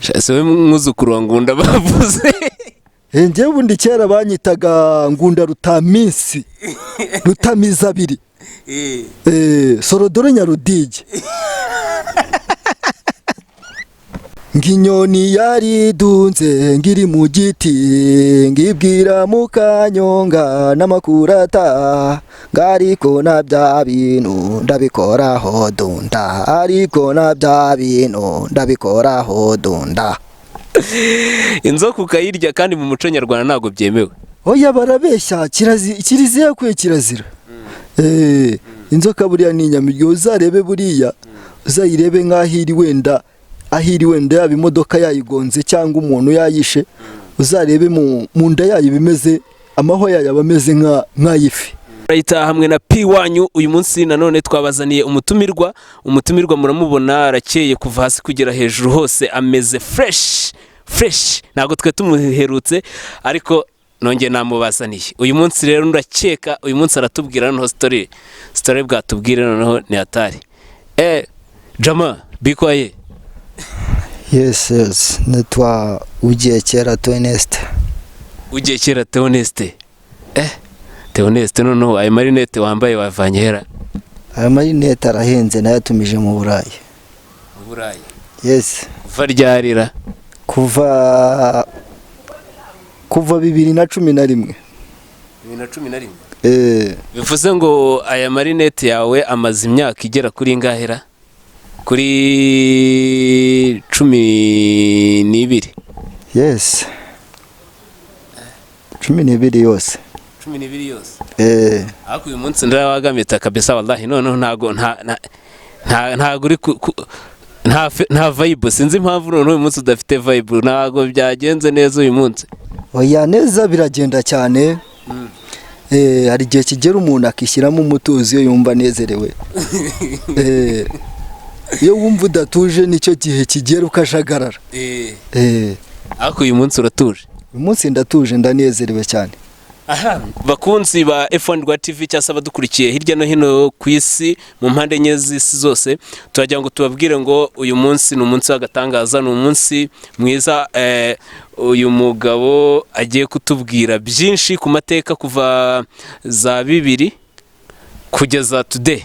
Si we mwuzukuru wa Ngunda bavuze? Njyewe ubundi kera banyitaga Ngunda Rutaminsi Rutamiza abiri, Sorodoro Nyarudige. Nginyoni yaridunze ngiri mu giti, ngibwira mukanyonga n'amakurata, ngariko na bya bintu ndabikoraho dunda, ariko na bya bintu ndabikoraho dunda. Inzoka ukayirya, kandi mu muco nyarwanda ntabwo byemewe. Oya, barabeshya, kiriziya yakwiye kirazira. Inzoka buriya ni inyama iryoha, uzarebe buriya, uzayirebe nk'aho iri wenda, aho iri wenda yaba imodoka yayigonze cyangwa umuntu yayishe, uzarebe mu nda yayo ibimeze, amahwa yayo aba ameze nk'ay'ifi. Turayitaha hamwe na P wanyu. Uyu munsi nanone twabazaniye umutumirwa. Umutumirwa muramubona arakeye kuva hasi kugera hejuru hose, ameze fresh fresh. Ntabwo twe tumuherutse, ariko nongeye namubazaniye uyu munsi. Rero ndakeka uyu munsi aratubwira noneho story bwatubwire noneho ni hatari. Jama bikwaye. Yes, nitwa Ugiye Kera Theoneste. Ugiye Kera Theoneste. Theoneste, noneho ayo marinete wambaye wavanye hera? Ayo marinete arahenze, nayatumije mu Burayi. Mu Burayi? Yes. Kuva ryarira? Kuva 2011. 2011? Eh. Bivuze ngo aya marinete yawe amaze imyaka igera kuri ingahera? Kuri 12? Yes, 12 yose. 12 yose? Eh. Ariko uyu munsi ndawagamita kabisa, wallahi. Noneho ntago ntago uri nta vibe. Sinzi impamvu noneho uyu munsi udafite vibe, ntago byagenze neza uyu munsi. Oya, neza biragenda cyane. Hari igihe kigera umuntu akishyiramo umutuzo iyo yumva anezerewe. Iyo wumva udatuje nicyo gihe kigera ukajagarara. Ariko uyu munsi uratuje? Uyu munsi ndatuje, ndanezerewe cyane. Aha, bakunzi ba F1 Rwa TV cyangwa se abadukurikiye hirya no hino ku isi mu mpande enye z'isi zose, turagira ngo tubabwire ngo uyu munsi ni umunsi w'agatangaza, ni umunsi mwiza. Uyu mugabo agiye kutubwira byinshi ku mateka kuva za 2000 kugeza today.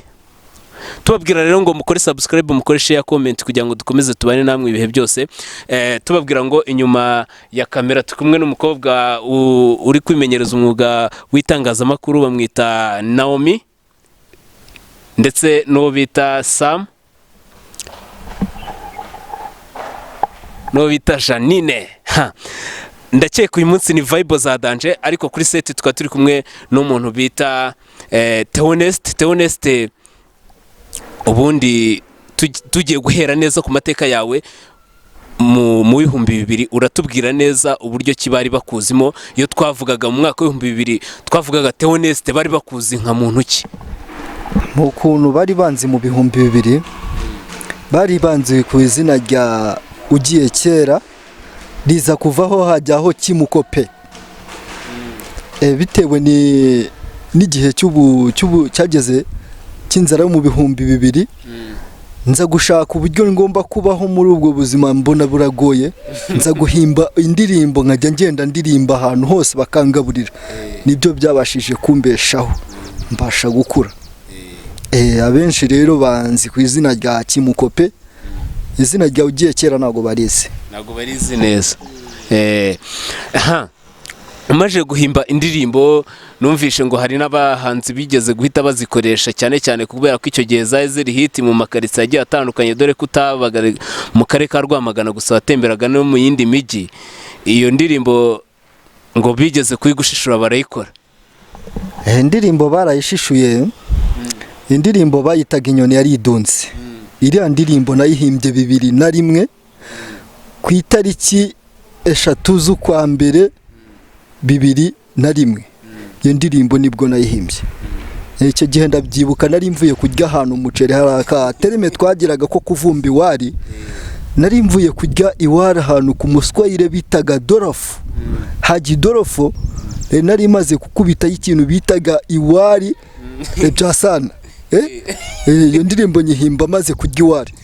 Tubabwira rero ngo mukore subscribe, mukore share, comment, kugira ngo dukomeze tubane namwe ibihe byose. Tubabwira ngo inyuma ya kamera turi kumwe n'umukobwa uri kwimenyereza umwuga w'itangazamakuru, bamwita Naomi, ndetse n'uwo bita Sam, n'uwo bita Janine. Ha. Ndakeka uyu munsi ni vibe za danger. Ariko kuri set tukaba turi kumwe n'umuntu bita Theoneste. Theoneste, ubundi tugiye guhera neza ku mateka yawe mu 2000, uratubwira neza uburyo ki bari bakuzimo. Iyo twavugaga mu mwaka w'2000, twavugaga Theoneste, bari bakuzi nka muntu ki? Mu kuntu bari banzi mu 2000, bari banzi ku izina rya Ugiye Kera, riza kuvaho hajyaho Kimukope. Bitewe ni n'igihe cy'ubu cyageze cy'inzara yo mu 2000, nza gushaka uburyo ngomba kubaho muri ubwo buzima, mbona buragoye, nza guhimba indirimbo nkajya ngenda ndirimba ahantu hose bakangaburira. Nibyo byabashije kumbeshaho, mbasha gukura. Abenshi rero banzi ku izina rya Kimukope, izina rya Ugiye Kera ntabwo barizi. Ntabwo barizi neza. Aha umaze guhimba indirimbo, numvishe ngo hari n'abahanzi bigeze guhita bazikoresha, cyane cyane kubera ko icyo gihe zari ziri hit mu makaritsiye agiye atandukanye, dore ko utabaga mu karere ka Rwamagana gusa, watemberaga no mu yindi mijyi. Iyo ndirimbo ngo bigeze kuyigushishura barayikora? Indirimbo barayishishuye, indirimbo bayitaga Inyoni Yaridunze. Iriya ndirimbo nayihimbye 2001 ku itariki 3 z'ukwa mbere 2001. Iyo ndirimbo nibwo nayihimbye. Icyo gihe ndabyibuka, nari mvuye kurya ahantu umuceri, hari akatereme twagiraga ko kuvumba iwari. Nari mvuye kurya iwari ahantu ku muswayire bitaga Dorofu, Haji Dorofu. Nari maze gukubitaho ikintu bitaga iwari bya sana. Iyo ndirimbo nyihimba maze kurya iwari.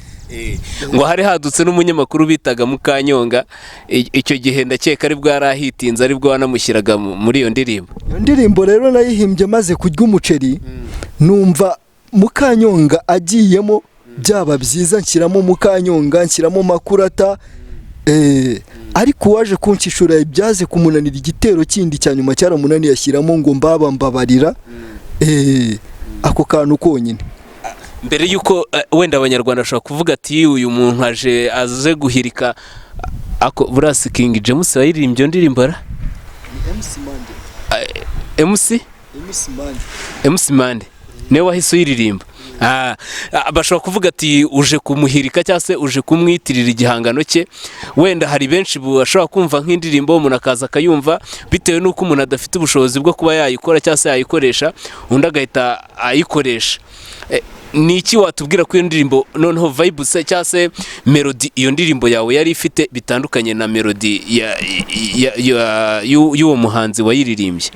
Ngo hari hadutse n'umunyamakuru bitaga Mukanyonga. Icyo gihe ndakeka aribwo yari ahitinze, aribwo wanamushyiraga muri iyo ndirimbo. Iyo ndirimbo rero nayihimbye maze kurya umuceri, numva Mukanyonga agiyemo byaba byiza, nshyiramo Mukanyonga, nshyiramo Makurata. Ariko uwaje kunshishura byaze kumunanira, igitero kindi cya nyuma cyaramunaniye, ashyiramo ngo mbaba mbabarira. Ako kantu konyine. Mbere y'uko wenda Abanyarwanda bashobora kuvuga ati uyu muntu aje aze guhirika ako burasi King James wayiririmbye iyo ndirimbo ra? MC MC Mande niwe wahise uyiririmba. Bashobora kuvuga ati uje kumuhirika cyangwa se uje kumwitirira igihangano cye. Wenda hari benshi bashobora kumva nk'indirimbo, umuntu akaza akayumva, bitewe n'uko umuntu adafite ubushobozi bwo kuba yayikora cyangwa se yayikoresha, undi agahita ayikoresha. Ni iki watubwira kuri iyo ndirimbo noneho, vibes cyangwa se melody iyo ndirimbo yawe yari ifite bitandukanye na melody y'uwo muhanzi wayiririmbye?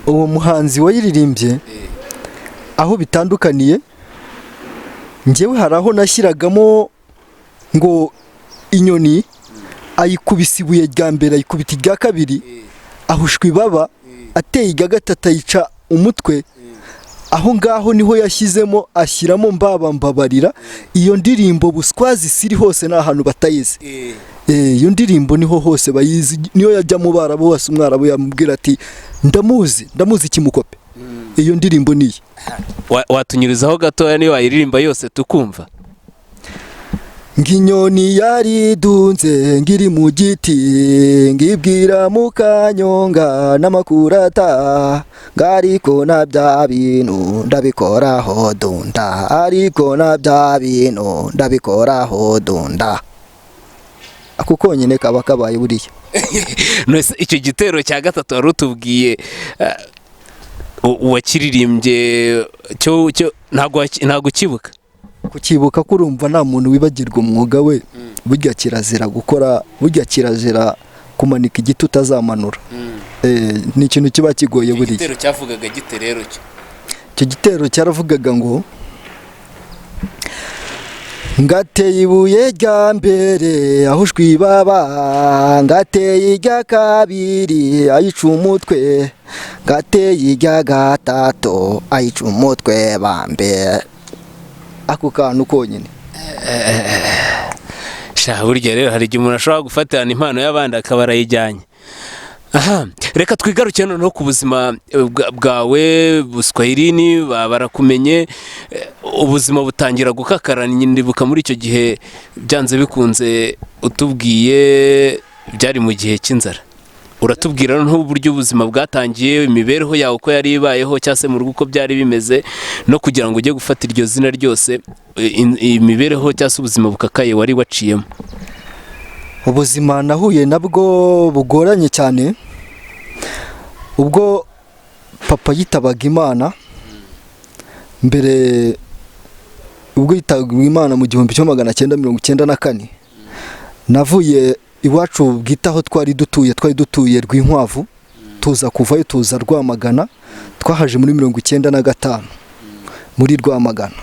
Uwo muhanzi wayiririmbye, aho bitandukaniye, njyewe hari aho nashyiragamo ngo inyoni ayikubise ibuye rya mbere, ayikubita irya kabiri, ahushwa ibaba, ateye irya gatatu ayica umutwe. Aho ngaho niho yashyizemo, ashyiramo mbaba mbabarira. Iyo ndirimbo buswazi siri hose, ni ahantu batayizi. Iyo ndirimbo niho hose bayizi, niyo yajya mu Barabu hose, umwarabu yamubwira ati ndamuzi, ndamuzi kimukope. Iyo ndirimbo niye. Watunyurizaho gatoya niyo wayiririmba yose tukumva? Ng'inyoni yaridunze ngiri mu giti, ngibwira Mukanyonga n'Amakurata, ngariko na bya bintu ndabikoraho dunda, ariko na bya bintu ndabikoraho dunda. Ako konyine kaba kabaye buriya. None icyo gitero cya gatatu wari utubwiye, uwakiririmbye cyo ntabwo ukibuka? Kukibuka ko urumva nta muntu wibagirwa umwuga we. Burya kirazira gukora, burya kirazira kumanika igiti utazamanura. Ni ikintu kiba kigoye buriya. Igitero cyavugaga gite rero cyo? Icyo gitero cyaravugaga ngo ngateye ibuye rya mbere ahushwa ibaba, ngateye irya kabiri ayica umutwe, ngateye irya gatatu ayica umutwe bambe. Ako kantu konyine. Sha, burya rero hari igihe umuntu ashobora gufatirana impano y'abandi akaba arayijyanye. Aha reka twigaruke noneho ku buzima bwawe Buswayirini, barakumenye, ubuzima butangira gukakara. Ndibuka muri icyo gihe byanze bikunze utubwiye byari mu gihe cy'inzara. Uratubwira noneho uburyo ubuzima bwatangiye, imibereho yawe uko yari ibayeho cyangwa se mu rugo uko byari bimeze, no kugira ngo ujye gufata iryo zina ryose, imibereho cyangwa se ubuzima bukakaye wari waciyemo. Ubuzima nahuye nabwo bugoranye cyane ubwo papa yitabaga Imana mbere, ubwo yitabaga Imana mu 1994, navuye iwacu bwite aho twari dutuye, twari dutuye Rwinkwavu, tuza kuvayo tuza Rwamagana. Twahaje muri 95 muri Rwamagana.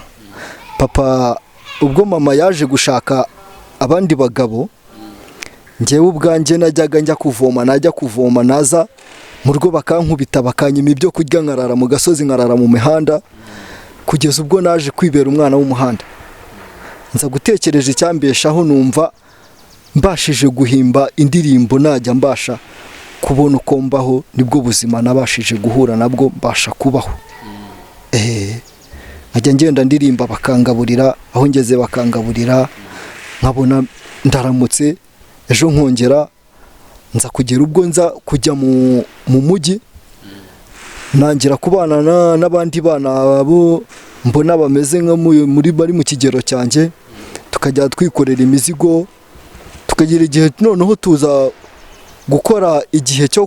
Papa ubwo mama yaje gushaka abandi bagabo, njyewe ubwanjye najyaga njya kuvoma, najya kuvoma naza mu rugo bakankubita, bakanyima ibyo kurya, nkarara mu gasozi, nkarara mu mihanda, kugeza ubwo naje kwibera umwana w'umuhanda. Nza gutekereza icyambeshaho, numva mbashije guhimba indirimbo najya mbasha kubona uko mbaho. Nibwo buzima nabashije guhura nabwo, mbasha kubaho. Nkajya ngenda ndirimba bakangaburira, aho ngeze bakangaburira, nkabona ndaramutse, ejo nkongera. Nza kugera ubwo nza kujya mu mujyi, ntangira kubana n'abandi bana bo mbona bameze nka muri bari mu kigero cyanjye, tukajya twikorera imizigo, tukagira igihe noneho tuza gukora igihe cyo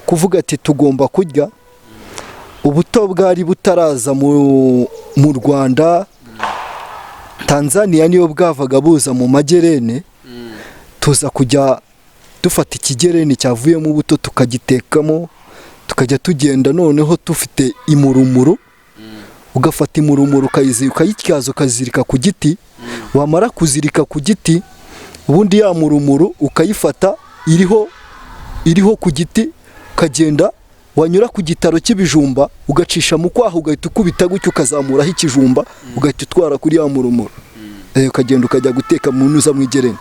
kuvuga ati tugomba kurya. Ubuto bwari butaraza mu Rwanda, Tanzania niyo bwavaga buza mu magerene. Tuza kujya dufata ikigereni cyavuyemo ubuto tukagitekamo, tukajya tugenda noneho dufite imurumuru. Ugafata imurumuru ukayityaza, ukazirika ku giti. Wamara kuzirika ku giti, ubundi ya murumuru ukayifata iriho ku giti, ukagenda wanyura ku gitaro cy'ibijumba ugacisha mu kwaha, ugahita ukubita gutyo ukazamuraho ikijumba, ugahita utwara kuri ya murumuru. Ukagenda ukajya guteka mu ntuza mu igereni.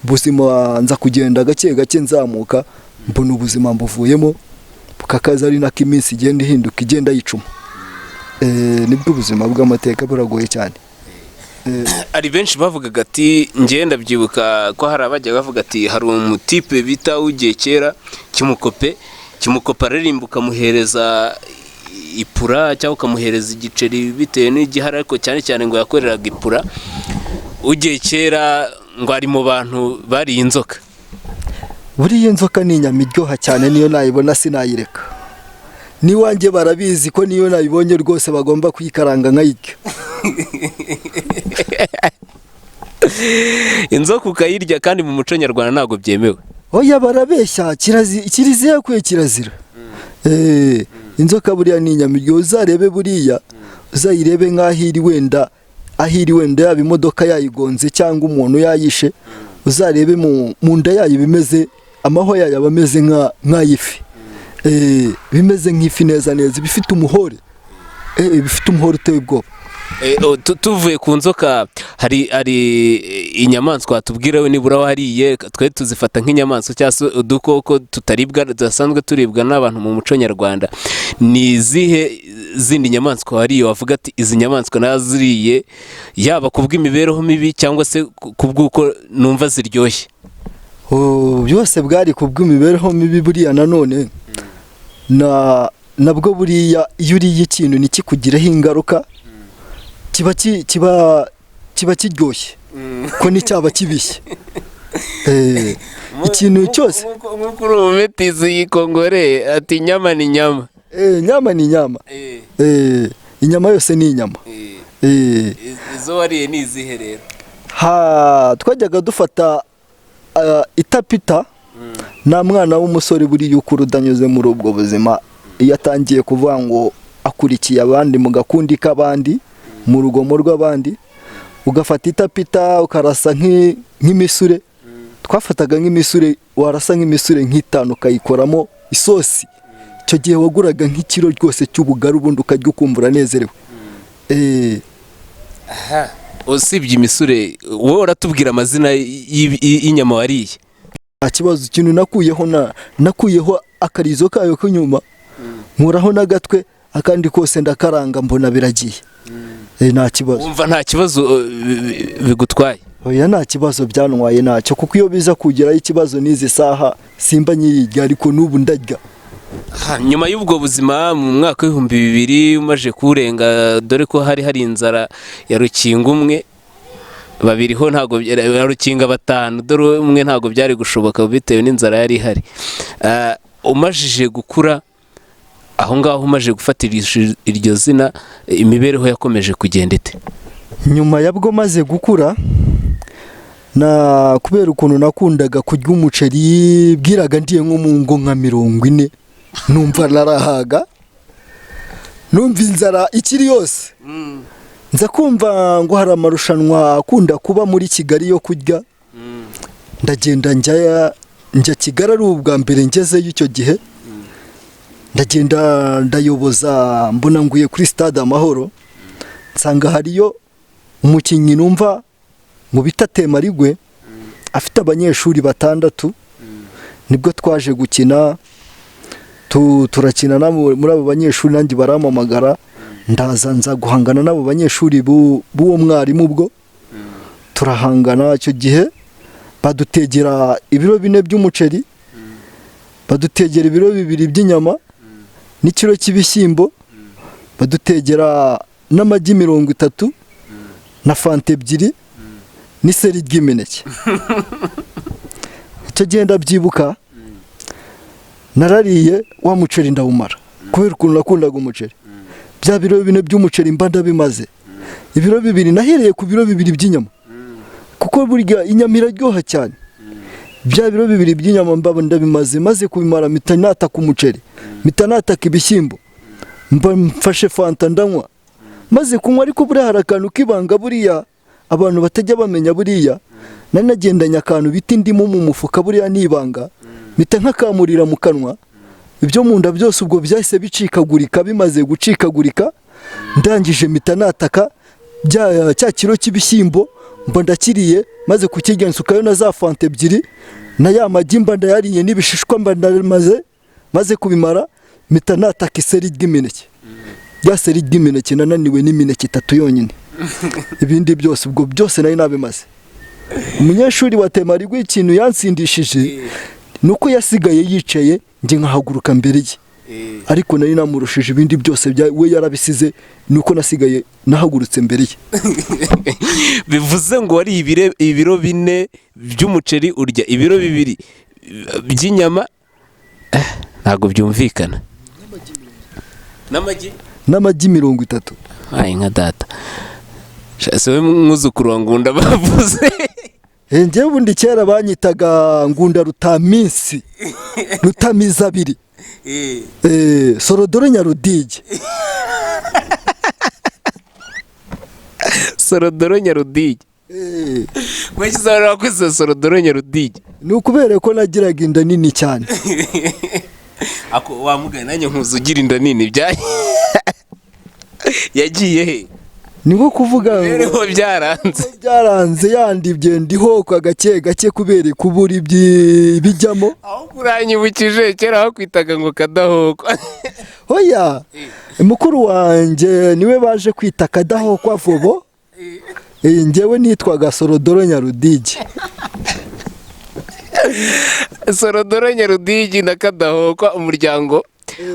Ubuzima nza kugenda gake gake nzamuka, mbona ubuzima mbuvuyemo, bukakaza ari nako iminsi igenda ihinduka, igenda yicuma. Nibwo ubuzima bw'amateka buragoye cyane. Hari benshi bavugaga ati, ngenda byibuka ko hari abajya bavuga ati hari umutipe bita ugiye kera Kimukope, Kimukope aririmba ukamuhereza ipura cyangwa ukamuhereza igiceri bitewe n'igihari, ariko cyane cyane ngo yakoreraga ipura. Ugiye kera ngo ari mu bantu bariye inzoka. Buriya inzoka ni inyama iryoha cyane, niyo nayibona sinayireka. N'iwanjye barabizi ko niyo nayibonye rwose bagomba kuyikaranga nkayirya. Inzoka ukayirya kandi mu muco nyarwanda ntabwo byemewe. Oya barabeshya, kiliziya yakwiye kirazira. Inzoka buriya ni inyama iryoha, uzarebe buriya uzayirebe nk'aho iri wenda, aho iri wenda yaba imodoka yayigonze cyangwa umuntu yayishe, uzarebe mu nda yayo bimeze, amahwa yayo aba ameze nk'ay'ifi. Bimeze nk'ifi neza neza, bifite umuhore. Bifite umuhore uteye ubwoba. Tuvuye ku nzoka, hari inyamaswa tubwira we nibura wariye, twe tuzifata nk'inyamaswa cyangwa se udukoko tutaribwa tudasanzwe turibwa n'abantu mu muco nyarwanda. Ni izihe zindi nyamaswa wariye wavuga ati izi nyamaswa naziriye, yaba ku bw'imibereho mibi cyangwa se ku bw'uko numva ziryoshye? Byose bwari ku bw'imibereho mibi. Buriya nanone nabwo buriya iyo uriye ikintu ntikikugireho ingaruka, kiba kiryoshye ko nticyaba kibishye. Ikintu cyose nk'uko uri umumetizi yikongore ati inyama ni inyama. Inyama ni inyama. Inyama yose ni inyama. Izo wariye ni izihe rero? Twajyaga dufata itapita. Nta mwana w'umusore buriya ukura udanyuze muri ubwo buzima. Iyo atangiye kuvuga ngo akurikiye abandi mu gakundi k'abandi, mu rugomo rw'abandi, ugafata itapita ukarasa nk'imisure. Twafataga nk'imisure, warasa nk'imisure nk'itanu ukayikoramo isosi. Icyo gihe waguraga nk'ikiro rwose cy'ubugari, ubundi ukarya ukumva uranezerewe. Usibye imisure, wowe uratubwira amazina y'inyama wariye? Nta kibazo. Ikintu nakuyeho nakuyeho akarizo kayo k'inyuma, nkuraho n'agatwe, akandi kose ndakaranga mbona biragiye. Nta kibazo. Wumva nta kibazo bigutwaye? Oya, nta kibazo byantwaye ntacyo, kuko iyo biza kugeraho ikibazo n'izi saha simba nyiyirya, ariko n'ubu ndarya. Nyuma y'ubwo buzima mu mwaka 2000 umaje kurenga, dore ko hari inzara ya rukinga umwe babiri ho ntago ya rukinga batanu, dore umwe ntago byari gushoboka bitewe n'inzara yari ihari. Umajije gukura aho ngaho, umaje gufata iryo zina, imibereho yakomeje kugenda ite? Nyuma yabwo maze gukura, na kubera ukuntu nakundaga kurya umuceri, bwiraga ndiye nko mu ngo nka 40, numva narahaga, numva inzara ikiri yose. Nza kumva ngo hari amarushanwa akunda kuba muri Kigali yo kurya, ndagenda njya Kigali, ari ubwa mbere ngezeyo icyo gihe. Ndagenda ndayoboza, mbona nguye kuri stade Amahoro, nsanga hariyo umukinnyi numva mu bita Temarigwe, afite abanyeshuri 6. Nibwo twaje gukina, turakina muri abo banyeshuri, nanjye barampamagara, ndaza nza guhangana n'abo banyeshuri b'uwo mwarimu. Ubwo turahangana, icyo gihe badutegera ibiro 4 by'umuceri, badutegera ibiro 2 by'inyama n'ikiro cy'ibishyimbo, badutegera n'amagi 30 na fanta 2 n'iseri ry'imineke. Icyo gihe ndabyibuka narariye wa muceri ndawumara, kubera ukuntu nakundaga umuceri. Bya biro 4 by'umuceri mba ndabimaze, ibiro 2 nahereye ku biro 2 by'inyama, kuko burya inyama iraryoha cyane. Bya biro 2 by'inyama mba ndabimaze, maze kubimara mpita nataka umuceri, mpita nataka ibishyimbo, mba mfashe fanta ndanywa. Maze kunywa, ariko buriya hari akantu k'ibanga buriya Abantu batajya bamenya, buriya nari nagendanye akantu bita indimu mu mufuka, buriya nibanga mpita nkakamurira mu kanwa, ibyo mu nda byose ubwo byahise bicikagurika. Bimaze gucikagurika, ndangije mpita nataka cya kiro cy'ibishyimbo, mba ndakiriye. Maze kukirya, nsukayo na za fanta ebyiri na ya magi, mba ndayariye n'ibishishwa, mba ndamaze. Maze kubimara, mpita nataka iseri ry'imineke. Rya seri ry'imineke nananiwe n'imineke itatu yonyine, ibindi byose ubwo byose nari nabimaze. Umunyeshuri wa Temarigwe, ikintu yansindishije ni uko yasigaye yicaye, njye nkahaguruka mbere ye, ariko nari namurushije ibindi byose, we yarabisize, ni uko nasigaye nahagurutse mbere ye. Bivuze ngo wari ibiro 4 by'umuceri, urya ibiro 2 by'inyama. Ntabwo byumvikana. N'amagi? N'amagi 30. Ayi nka data. Si wowe mwuzukuru wa Ngunda bavuze? Njyewe ubundi kera banyitaga Ngunda Rutaminsi Rutamizabiri, Sorodoro Nyarudigi. Sorodoro Nyarudigi? Washyize aho wakoze Sorodoro Nyarudigi? Ni ukubera ko nagiraga inda nini cyane. Ako wamugaye, nanjye nkuzi ugira inda nini, bya yagiye he? Ni nko kuvuga ngo Rero byaranze. Byaranze, yandibye ndiho kwa gake gake kubera kubura ibijyamo. Aho uranyibukije kera bakwitaga ngo Kadahokwa. Hoya, mukuru wanjye niwe baje kwita Kadahokwa Vobo. Njyewe nitwaga Sorodoro Nyarudigi. Sorodoro Nyarudigi na Kadahokwa, umuryango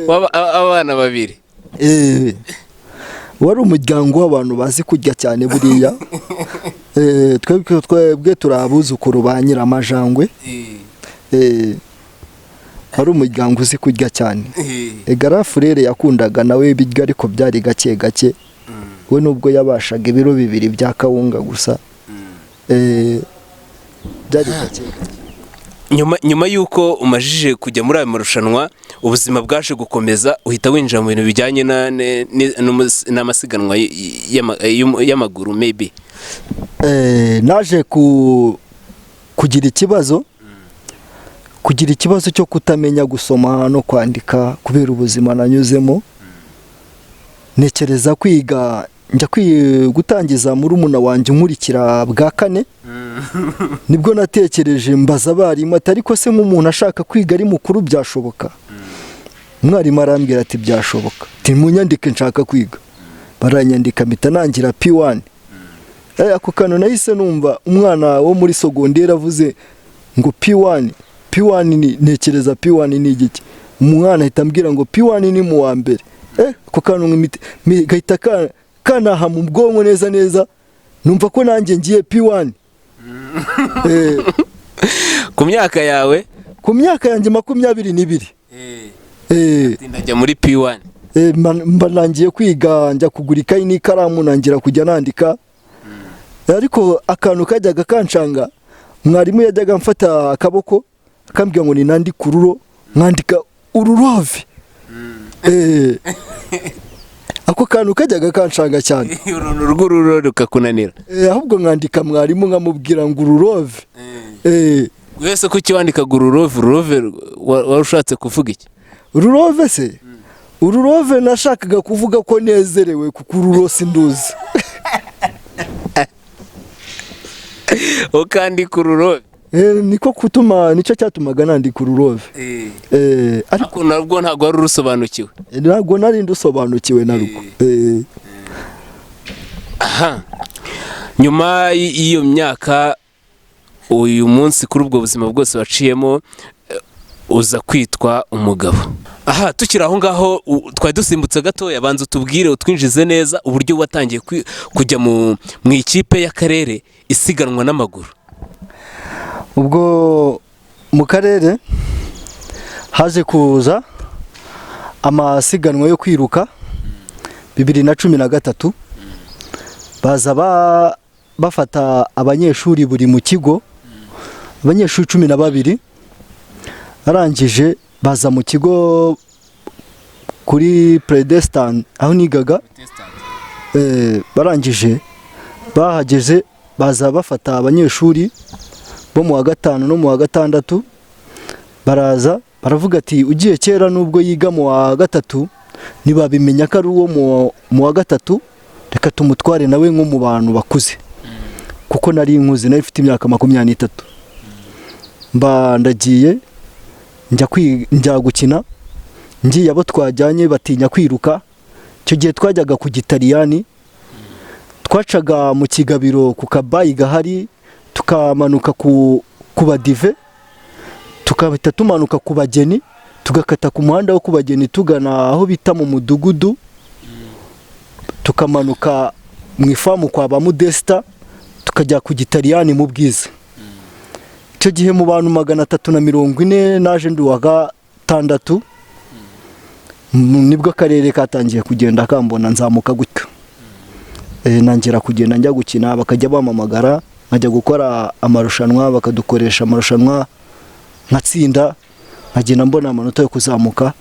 w'abana babiri. Wari umuryango w'abantu bazi kurya cyane buriya. Twebwe turi abuzukuru ba Nyiramajangwe. Wari umuryango uzi kurya cyane. Garafurere yakundaga nawe ibiryo, ariko byari gake gake. We nubwo yabashaga ibiro 2 bya kawunga gusa. Byari gake gake. Nyuma y'uko umajije kujya muri ayo marushanwa, ubuzima bwaje gukomeza, uhita winjira mu bintu bijyanye n'amasiganwa y'amaguru maybe? Naje kugira ikibazo cyo kutamenya gusoma no kwandika kubera ubuzima nanyuzemo. Ntekereza kwiga, njya gutangiza murumuna wanjye unkurikira bwa kane. Nibwo natekereje, mbaza abarimu ati: "Ariko se nk'umuntu ashaka kwiga ari mukuru byashoboka?" Umwarimu arambwira ati: "Byashoboka." Ati: "Munyandike, nshaka kwiga." Baranyandika, mpita nangira P1. Ako kantu nahise numva umwana wo muri sogonderi avuze ngo P1, P1 ni, ntekereza P1 ni igiki? Umwana ahita ambwira ngo P1 ni mu wa mbere. Ako kantu gahita kanaha mu bwonko neza neza, numva ko nanjye ngiye P1. Ku myaka yawe? Ku myaka yanjye 22. Ndajya muri P1. Mba nangiye kwiga, njya kugura ikayi n'ikaramu, nangira kujya nandika. Ariko akantu kajyaga kancanga, mwarimu yajyaga amfata akaboko akambwira ngo ninandike ururo, nkandika ururove. Ako kantu kajyaga kancanga cyane. Uruntu rw'ururo rukakunanira? Ahubwo nkandika mwarimu nkamubwira ngo ururove. Wese kuki wandikaga ururove? Ururove wari ushatse kuvuga iki? Ururove se? Ururove nashakaga kuvuga ko nezerewe, kuko ururo sinduzi. Ukandika ururove? Niko kutuma, nicyo cyatumaga nandika ururove. Ariko ariko nabwo ntabwo wari urusobanukiwe? Ntabwo nari ndusobanukiwe narwo. Aha, nyuma y'iyo myaka, uyu munsi kuri ubwo buzima bwose waciyemo, uza kwitwa umugabo. Aha tukiri aho ngaho, twari dusimbutse gatoya, banza utubwire, utwinjize neza uburyo watangiye kujya mu ikipe y'akarere isiganwa n'amaguru. Ubwo mu karere haje kuza amasiganwa yo kwiruka 2013, baza bafata abanyeshuri buri mu kigo, abanyeshuri 12, arangije baza mu kigo kuri Predestan aho nigaga. Barangije bahageze. Baza bafata abanyeshuri bo mu wa gatanu no mu wa gatandatu, baraza baravuga ati ugiye kera nubwo yiga mu wa gatatu ntibabimenya ko ari uwo mu wa gatatu, reka tumutware nawe nko mu bantu bakuze, kuko nari nkuze, nari mfite imyaka 23. Mba ndagiye njya gukina, ngiye abo twajyanye batinya kwiruka. Icyo gihe twajyaga ku Gitaliyani, twacaga mu Kigabiro ku kabayi gahari, tukamanuka ku badive, tukahita tumanuka ku bageni, tugakata ku muhanda wo ku bageni tugana aho bita mu mudugudu, tukamanuka mu ifamu kwa ba Mudesita, tukajya ku Gitaliyani mu Bwiza. Icyo gihe mu bantu 340 naje ndi uwa gatandatu. Nibwo akarere katangiye kugenda kambona, nzamuka gutyo. Ntangira kugenda njya gukina, bakajya bampamagara nkajya gukora amarushanwa, bakadukoresha amarushanwa nkatsinda, nkagenda mbona amanota yo kuzamuka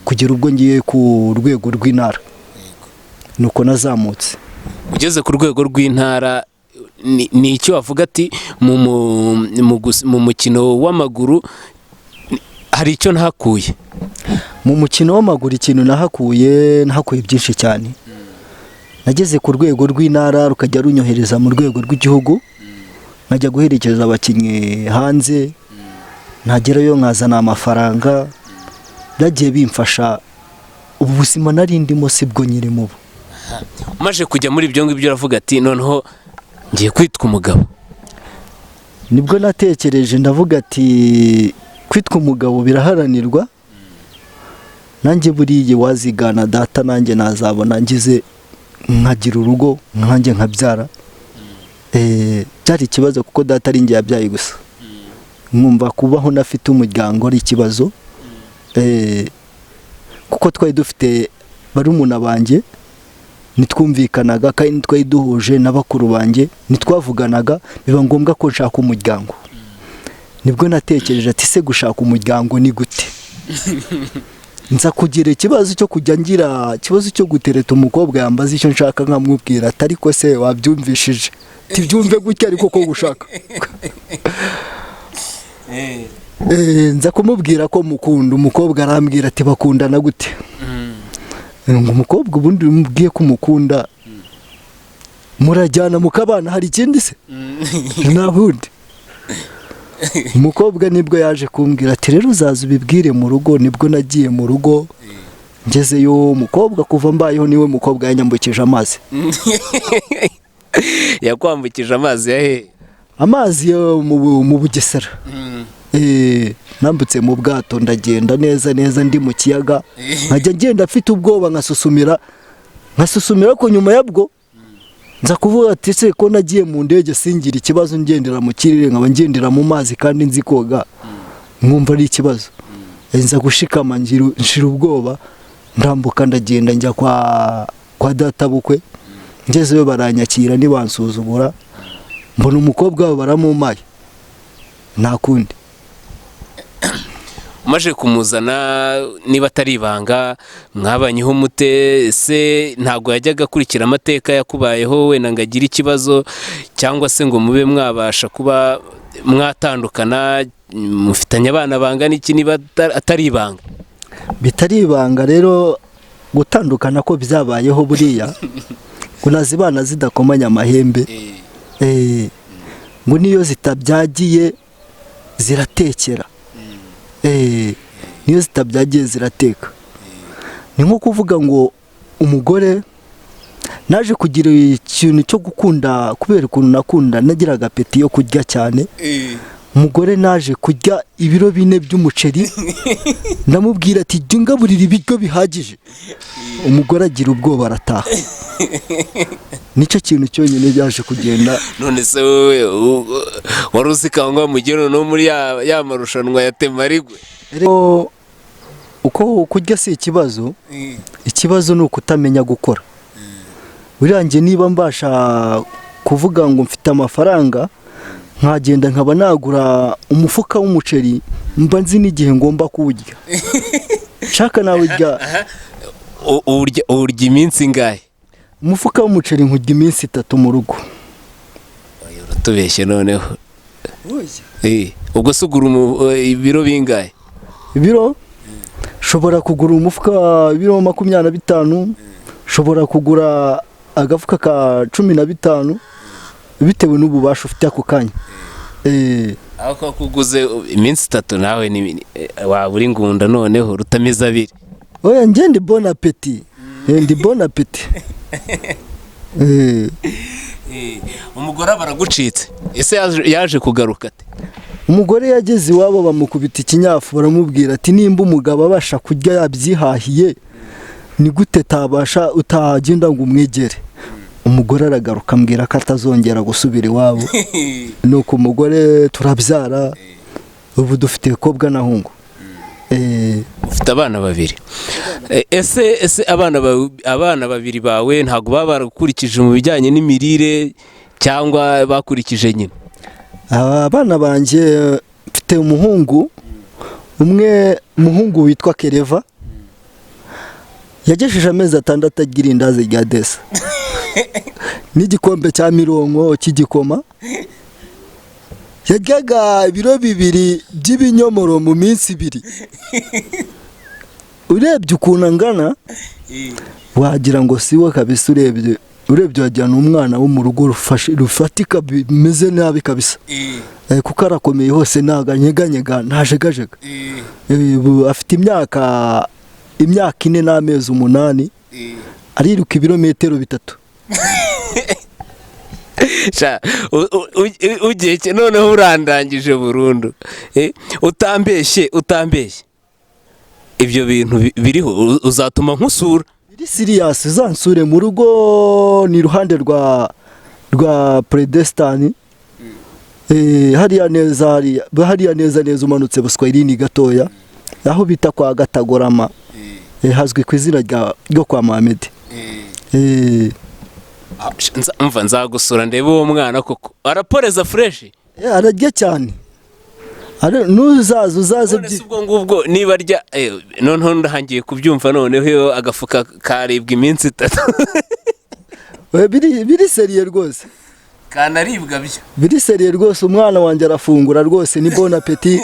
kugera ubwo ngiye ku rwego rw'intara. Nuko nazamutse. Ugeze ku rwego rw'intara, ni icyo wavuga ati mu mukino w'amaguru hari icyo ntakuye? Mu mukino w'amaguru ikintu nahakuye, nahakuye byinshi cyane. Nageze ku rwego rw'intara rukajya runyohereza mu rwego rw'igihugu, nkajya guherekeza abakinnyi hanze, ntagerayo nkazana amafaranga. Byagiye bimfasha, ubu buzima nari ndimo sibwo nyirimo ubu. Umaze kujya muri ibyo ngibyo uravuga ati noneho ngiye kwitwa umugabo. Nibwo natekereje ndavuga ati kwitwa umugabo biraharanirwa, nanjye buriya wazigana data, nanjye nazabona ngize nkagira urugo, nkanjye nkabyara. Byari ikibazo kuko data ari njye yabyaye gusa, nkumva kubaho nafite umuryango ari ikibazo. Kuko twari dufite barumuna banjye ntitwumvikanaga, kandi ntitwari duhuje na bakuru banjye ntitwavuganaga, biba ngombwa ko nshaka umuryango. Nibwo natekereje ati se gushaka umuryango ni gute? Nza kugira ikibazo cyo kujya ngira ikibazo cyo gutereta umukobwa, yambaza icyo nshaka nkamubwira ati ariko se wabyumvishije, tibyumve gutya ariko ko gushaka. Nza kumubwira ko mukunda, umukobwa arambwira ati bakundana gute? Ngo umukobwa ubundi umubwiye ko umukunda murajyana mukabana, hari ikindi se? Nta bundi. Umukobwa nibwo yaje kumbwira ati rero uzaza ubibwire mu rugo. Nibwo nagiye mu rugo, ngezeyo umukobwa kuva mbayeho niwe mukobwa yanyambukije amazi. Yakwambukije amazi ya hehe? Amazi yo mu Bugesera. Nambutse mu bwato ndagenda neza neza ndi mu kiyaga, nkajya ngenda mfite ubwoba, nkasusumira ko nyuma yabwo nza kuvuga ati se ko nagiye mu ndege singira ikibazo, ngendera mu kirere nkaba ngendera mu mazi kandi nzi koga, nkumva ari ikibazo. Nza gushikama nshira ubwoba, ndambuka ndagenda njya kwa databukwe. Ngezeyo baranyakira ntibansuzugura, mbona umukobwa wabo baramumpaye, nta kundi. Umaze kumuzana, niba atari ibanga, mwabanyeho mute se? Ntabwo yajyaga akurikira amateka yakubayeho wenda ngo agire ikibazo, cyangwa se ngo mube mwabasha kuba mwatandukana, mufitanye abana bangana iki niba atari ibanga? Bitari ibanga rero, gutandukana ko byabayeho buriya ngo nazibana zidakomanya amahembe, ngo niyo zitabyagiye ziratekera. Niyo zitabyagiye zirateka. Ni nko kuvuga ngo umugore naje kugira ikintu cyo gukunda, kubera ukuntu nakunda nagiraga apeti yo kurya cyane. Umugore naje kurya ibiro 4 by'umuceri, ndamubwira ati jya ungaburira ibiryo bihagije. Umugore agira ubwoba arataha. Nicyo kintu cyonyine byaje kugenda. None se wowe wari uzi kangwa mugero no muri ya marushanwa ya Temarigwe? Uko kurya si ikibazo, ikibazo ni ukutamenya gukora. Buriya niba mbasha kuvuga ngo mfite amafaranga nkagenda nkaba nagura umufuka w'umuceri, mba nzi n'igihe ngomba kuwurya. Nshaka nawurya. Urya iminsi ingahe? Umufuka w'umuceri nkurya iminsi 3 mu rugo. Tubeshye noneho. Ubwo se ugura ibiro bingahe? Ibiro, nshobora kugura umufuka ibiro 25, nshobora kugura agafuka ka 15, bitewe n'ububasha ufite ako kanya. Aho kakuguze iminsi 3 nawe waba uri ngunda noneho rutamiza abiri. Oya, njye ndi bon appétit. Ndi bon appétit. Umugore aba aragucitse. Ese yaje kugaruka ate? Umugore yageze iwabo bamukubita ikinyafu, baramubwira ati: "Nimba umugabo abasha kurya yabyihahiye, ni gute tabasha utagenda ngo umwegere?" Umugore aragaruka, ambwira ko atazongera gusubira iwabo. Nuko umugore turabyara, ubu dufite kobwa na hungu. Ufite abana babiri. Ese abana babiri bawe ntabwo baba baragukurikije mu bijyanye n'imirire, cyangwa bakurikije nyina? Abana banjye, mfite umuhungu umwe, umuhungu witwa Kereva, yagejeje amezi 6 agira indazi rya desa n'igikombe cya mironko cy'igikoma. Yaryaga ibiro 2 by'ibinyomoro mu minsi 2. Urebye ukuntu angana wagira ngo si we kabisa. Urebye wagira ni umwana wo mu rugo rufatika bimeze nabi kabisa. Kuko arakomeye hose, ntabwo anyeganyega, ntajegajega. Ubu afite imyaka 4 n'amezi 8, ariruka ibirometero 3. Sha, ugiye noneho urandangije burundu. Utambeshye ibyo bintu biriho, uzatuma nkusura. Biri serious. Uzansure mu rugo, ni iruhande rwa Predestani. Hariya neza, hariya neza neza umanutse Buswahilini gatoya, aho bita kwa Gatagorama. Hazwi ku izina ryo kwa Mohamed. Ah, umva, nzagusura ndebe uwo mwana koko araporeza fresh. Ararya cyane. Nuzaza uzaze. None se ubwo ngubwo niba arya, noneho ndahangiye kubyumva, noneho iyo agafuka karibwa iminsi 3? Biri sérieux rwose. Kanaribwa byo? Biri sérieux rwose. Umwana wanjye arafungura rwose, ni bon appétit,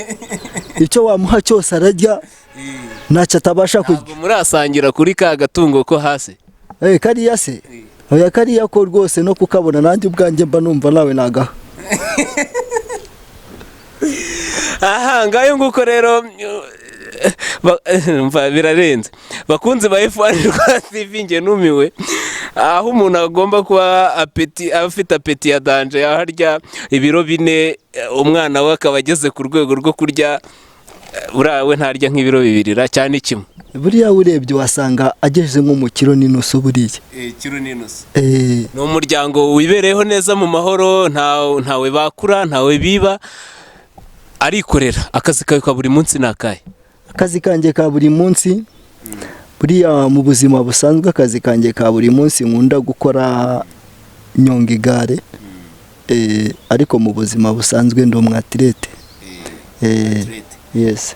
icyo wamuha cyose ararya, ntacyo atabasha kurya. Ntabwo murasangira kuri ka gatungo ko hasi? Kariya se? Oya, kariya ko rwose no kukabona nanjye ubwanjye mba numva nawe nagaha. Aha ngayo nguko rero, mva birarenze. Bakunzi ba F1 Rwa TV, njye numiwe aho umuntu agomba kuba appétit, afite appétit ya danger, yaho arya ibiro 4, umwana we akaba ageze ku rwego rwo kurya, buriya we ntarya nk'ibiro 2 ra cyane kimwe? Buriya urebye wasanga ageze nko mu kiro n'inusu buriya. Kiro n'inusu. Ni umuryango wibereyeho neza mu mahoro, ntawe bakura, ntawe biba, arikorera. Akazi kawe ka buri munsi ni akahe? Akazi kanjye ka buri munsi, buriya mu buzima busanzwe, akazi kanjye ka buri munsi nkunda gukora nyonga igare. Ariko mu buzima busanzwe ndi umwatirete. Yes.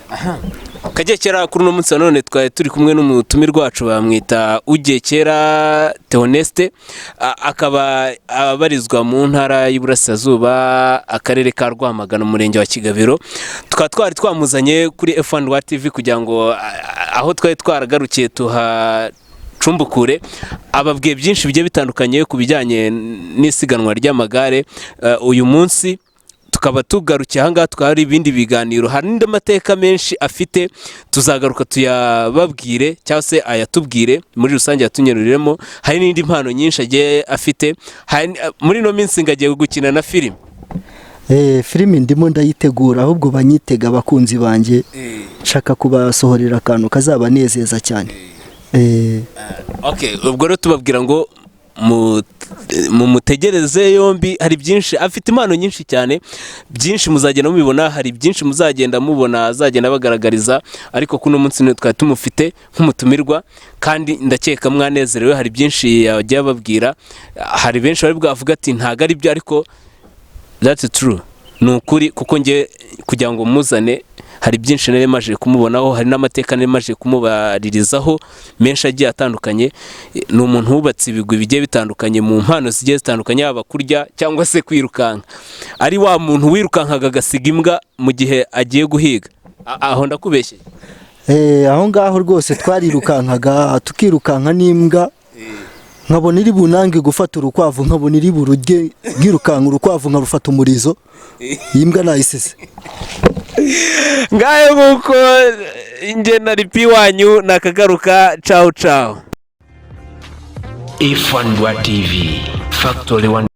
Kagekera, kuri uno munsi wa none twari turi kumwe n'umutumirwa wacu, bamwita Ugekera Theoneste, akaba abarizwa mu ntara y'Iburasirazuba, akarere ka Rwamagana, umurenge wa Kigabiro. Tukaba twari twamuzanye kuri F1 Rwa TV kugira ngo aho twari twaragarukiye tuhacumbukure. Ababwiye byinshi bigiye bitandukanye ku bijyanye n'isiganwa ry'amagare. Uyu munsi tukaba tugarukiye ahangaha, tukaba hari ibindi biganiro, hari n'andi mateka menshi afite, tuzagaruka tuyababwire cyangwa se ayatubwire muri rusange, yatunyuriremo. Hari n'indi mpano nyinshi agiye afite. Muri ino minsi ngo agiye gukina na filime. Filimi ndimo ndayitegura, ahubwo banyitega abakunzi banjye, nshaka kubasohorera akantu kazabanezeza cyane. Okay, ubwo rero tubabwira ngo mumutegereze yombi, hari byinshi afite, impano nyinshi cyane, byinshi muzagenda mubibona, hari byinshi muzagenda mubona azagenda abagaragariza. Ariko kuno munsi niwe twari tumufite nk'umutumirwa, kandi ndakeka mwanezerewe. Hari byinshi yagiye ababwira, hari benshi bari bwavuga ati ntabwo ari byo, ariko that's true, ni ukuri, kuko nge kugira ngo muzane Hari byinshi nari maje kumubonaho, hari n'amateka nari maje kumubaririzaho menshi agiye atandukanye. Ni umuntu wubatse ibigwi bigiye bitandukanye mu mpano zigiye zitandukanye, yaba kurya cyangwa se kwirukanka. Ari wa muntu wirukankaga agasiga imbwa mu gihe agiye guhiga. Aho ndakubeshye? Aho ngaho rwose twarirukankaga, tukirukanka n'imbwa, nkabona iri bunange gufata urukwavu, nkabona iri bururye, nkirukanka urukwavu nkarufata umurizo, iyi mbwa nayisize. Ngayo nguko, njye na ripi wanyu nakagaruka. Cawu cawu. F1 TV Factory One.